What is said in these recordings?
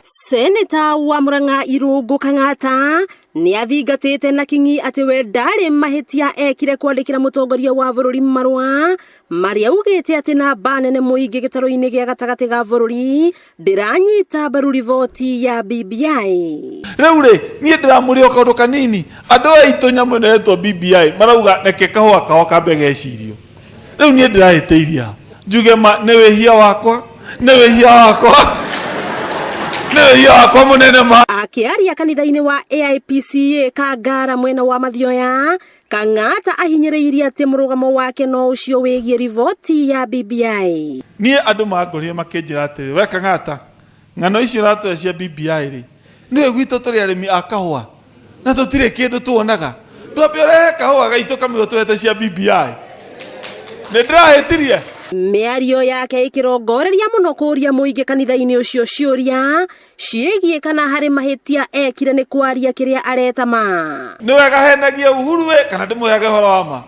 Seneta wa Murang'a Irũngũ Kang'ata nĩ athingatĩte na kinyi atĩ we ndarĩ mahĩtia ekire kwandĩkĩra mũtongoria wa bũrũri marũa marĩa augĩte atĩ namba nene mũingĩ gĩtarũ-inĩ gĩa gatagatĩ ga bũrũri ndĩranyita mbaru riboti ya BBI. Rĩu rĩ, niĩ ndĩramũria o kaũndũ kanini. Andũ aitũ nyamũ ĩno yetwo BBI marauga reke kahũa kao kambe gecirio. Rĩu niĩ ndĩrahĩtĩirie ha? Njuge ma nĩ wĩhia wakwa, nĩ wĩhia wakwa, nĩ wĩhia wakwa mũnene ma. Akĩaria kanitha-inĩ wa AIPCA Kangara mwena wa Mathioya, Kang'ata ahinyĩrĩirie atĩ mũrũgamo wake no ũcio wĩgiĩ riboti ya BBI. Niĩ andũ mangorire makĩnjĩra atĩrĩ, we Kang'ata, ng'ano icio ũratũhe cia BBI rĩ, nĩũĩ gwitũ tũrĩ arĩmi a kahũa na tũtirĩ kĩndũ tuonaga, ndwambe ũrehe kahũa gaitũ kamwe ũtũhete cia BBI. Nĩ ndĩrahĩtirie? Mĩario yake ĩkĩrongoreria mũno kũũria mũingĩ kanitha-inĩ ũcio ciũria ciĩgiĩ kana harĩ mahĩtia ekire nĩ kwaria kĩrĩa areta ma. Nĩ wega henagie Uhuru ĩ kana ndĩmũheage ũhoro wa ma?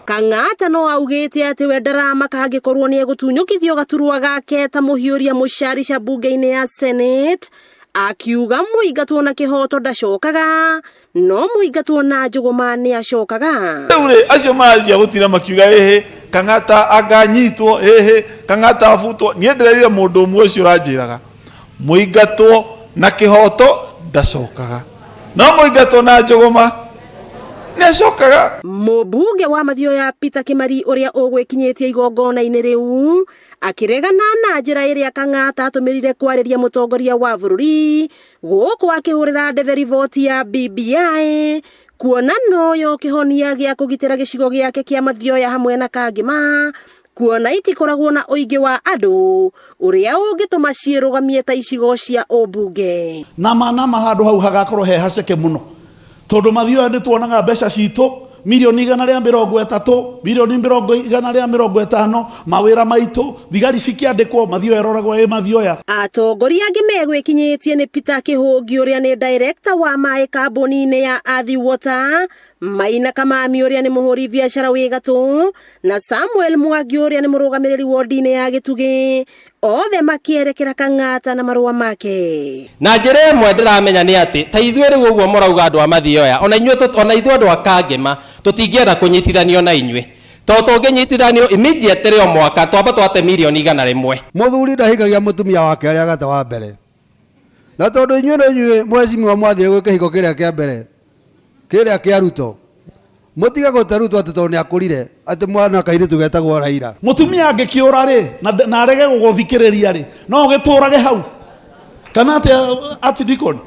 Kang'ata no augĩte atĩ we ndaramaka angĩkorwo nĩ egũtunyũkithio gaturwa gake ta mũhiũria mũcarica mbunge-inĩ ya Senate, akiuga mũingatwo na kĩhoto ndacokaga, no mũingatwo na njũgũma nĩ acokaga. Rĩu rĩ, acio maranjia gũtira makiuga ĩhĩ Kang'ata anganyitwo, ĩhĩ Kang'ata abutwo. Niĩ ndĩrerire mũndũ ũmwe ũcio ũranjĩraga mũingatwo na kĩhoto ndacokaga, no mũingatwo na njũgũma nĩ acokaga. Mũmbunge wa Mathioya Peter Kĩmari ũrĩa ũgwĩkinyĩtie igongona-inĩ rĩu akĩregana na njĩra ĩrĩa Kang'ata atũmĩrire kwarĩria mũtongoria wa bũrũri gũkũ akĩhũrĩra ndebe riboti ya BBI kuona noyo kĩhonia gĩa kũgitĩra gĩcigo gĩake kĩa Mathioya hamwe na Kangĩma kuona itikoragwo na ũingĩ wa andũ ũrĩa ũngĩtũma ciĩrũgamie ta icigo cia ũmbunge. Nama nama handũ hau hagakorwo he haceke mũno tondũ Mathioya nĩ tuonaga mbeca citũ mirioni 130, mirioni 150, mawĩra maitũ, thigari cikĩandĩkwo, Mathioya ĩroragwo ĩ Mathioya. Atongoria angĩ megwĩkinyĩtie nĩ Peter Kĩhũngi ũrĩa nĩ director wa maĩ kambuni-inĩ ya Athi Water, Maina Kamami ũrĩa nĩ mũhũri biacara wĩ gatũ, na Samuel Mwangi ũrĩa nĩ mũrũgamĩrĩri wodi-inĩ ya Gĩtugĩ, othe makĩerekera Kang'ata na marũa make. Na njĩra ĩmwe ndĩramenya nĩ atĩ ta ithuĩ rĩu ũguo mũrauga andũ a Mathioya, ona inyuĩ tũ- ona ithuĩ andũ a Kangema tũtingĩenda kũnyitithanio na inyuĩ, tondũ tũngĩnyitithanio immediately o mwaka twamba twate mirioni 100. Mũthuri ndahingagia mũtumia wake arĩa agata wa mbere. Na tondũ inyuĩ nĩ inyuĩ mheshimiwa mwathire gwĩ kĩhiko kĩrĩa kĩa mbere kĩrĩa kĩa Ruto, mũtige gũte Ruto atĩ tondũ nĩ akũrire atĩ mwana kairĩtu getagwo Raila. Mũtumia angĩkĩũra rĩ na arege gũgũthikĩrĩria rĩ, no ũgĩtũrage hau kana atĩa Archdeacon?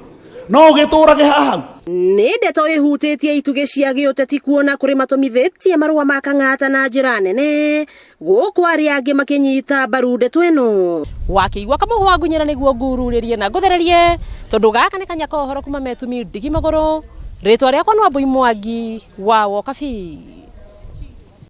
No ũgĩtũrage haha hau? Nĩ ndeto ĩhutĩtie itugĩ cia gĩũteti kuona kũrĩ matũmithĩtie marũa ma Kang'ata na njĩra nene gũkũ arĩa angĩ makĩnyita mbaru ndeto ĩno. Wakĩigua kamũhwa ngunyĩra nĩguo ngururĩrie na ngũthererie tondũ gaka nĩ kanya ka ũhoro kuma Metumi Ndigi Magũrũ. Rĩtwa rĩakwa nĩ Wambui Mwangi wa Wokabi.